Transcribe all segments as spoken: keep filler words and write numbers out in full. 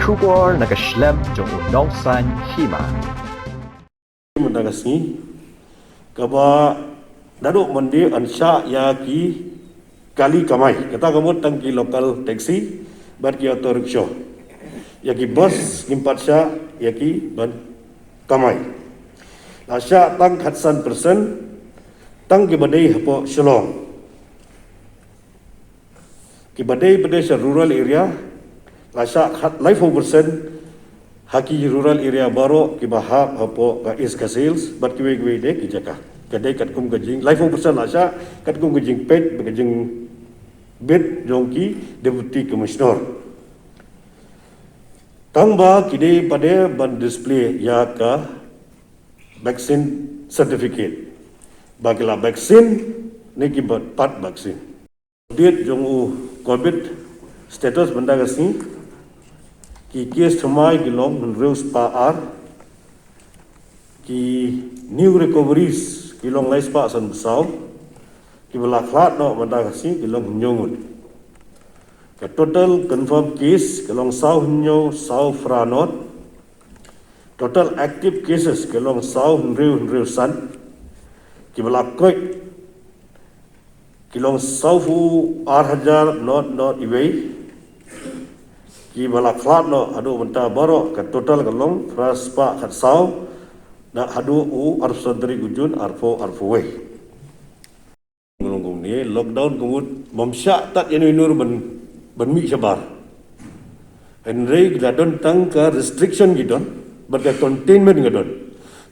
Khubor na ka shlem jong u nongsan hima. Mynta ka sngi kaba naduh Monday yn shah ïa ki kali kamai, kata ka mut tang ki local taxi bad ki auto rickshaw. Ïa ki bus ngim pat shah ïa ki ban kamai. La shah tang khatsan percent tang kiba dei hapoh Shillong. Kiba dei pat sha rural area la shah khat laiphew percent ha ki rural area baroh kiba hap hapoh ka East Khasi Hills bad kiwei kiwei de ki jaka. Ka dei katkum ka jing, laiphew percent la shah katkum ka jingpeit bad ka jingbit jong ki Deputy Commissioner. Tang ba ki dei pat ban display ïa ka vaccine certificate ba ki la vaccine ne ki ba pat vaccine. Update jong u covid status mynta ka sngi, ki case thymmai ki long hynriew spah ar, ki new recoveries ki long lai spah san phew saw, kiba la khlad noh mynta ka sngi ki long hynñiew ngut. Ka total confirmed case ki long saw hynñiew saw phra nod. Total active cases ki long saw hynriew hynriew san. Kiba la koit ki long saw phew ar hajar nod nod iwei. Kiba la khlad noh haduh mynta baroh ka total ka long phra spah khat saw. Na haduh u arphew san tarik u Jun arphew arphew wei. Ngi long kumne, lockdown ka mut bym shah tad ïano ïano ruh ban, ban mih shabar. Hynrei ki la don tang ka restriction ki don bad ka containment ka don.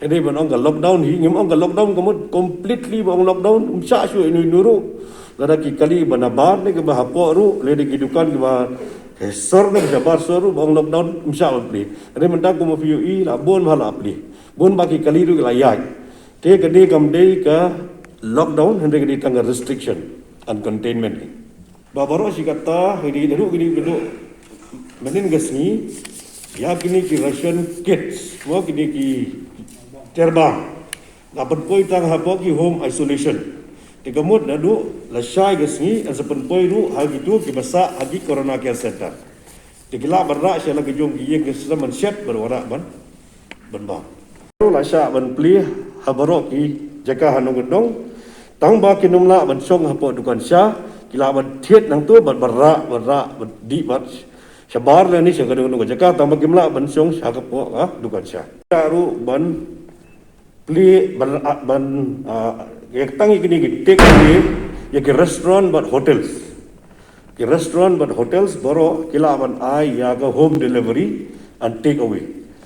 Hynrei ban ong ka lockdown hi, ngim ong ka lockdown ka mut completely ba ong lockdown, ym shah shuh ïano ïano ruh. Lada ki kali ba nabar ne kiba hapoh ruh, lada ki dukan kiba sor ne shabar sor ruh ba ong lockdown, ym shah ban plie. Hynrei mynta kumba phi ïohi la bun ba la plie, bun ba ki kali ruh ki la ïaid. Te ka dei kam dei ka lockdown, hynrei ka dei tang ka restriction and containment. Ba baroh shi katta, hynrei naduh kine naduh mynnin ka sngi, ïa kine ki ration kits, mo kine ki terbang, la pynpoi tang hapoh ki home isolation. Te ka mut naduh lashai ka sngi yn sa pynpoi ruh ha kitu kiba sah ha ki corona care center. Te ki lah ban rah sha la ki jong ki ïing ki sem ban shet ban wanrah ban, ban bam. Ruh la shah ban plie ha baroh ki jaka ha nongkyndong. Tang ba kin ym lah ban shong hapoh dukan sha, ki lah ban thied nangtu ban, ban rah, ban rah, ban dih bad shabar lane sha ka dong dong ka jaka, tang ba kim lah ban shong sha hapoh ka dukan sha. Ka ruh ban plie ban, ah, ban, ah, ïa tang ïa kine ki take away, ïa ki restaurant bad hotels. Ki restaurant bad hotels baroh ki lah ban ai ïa ka home delivery and take away.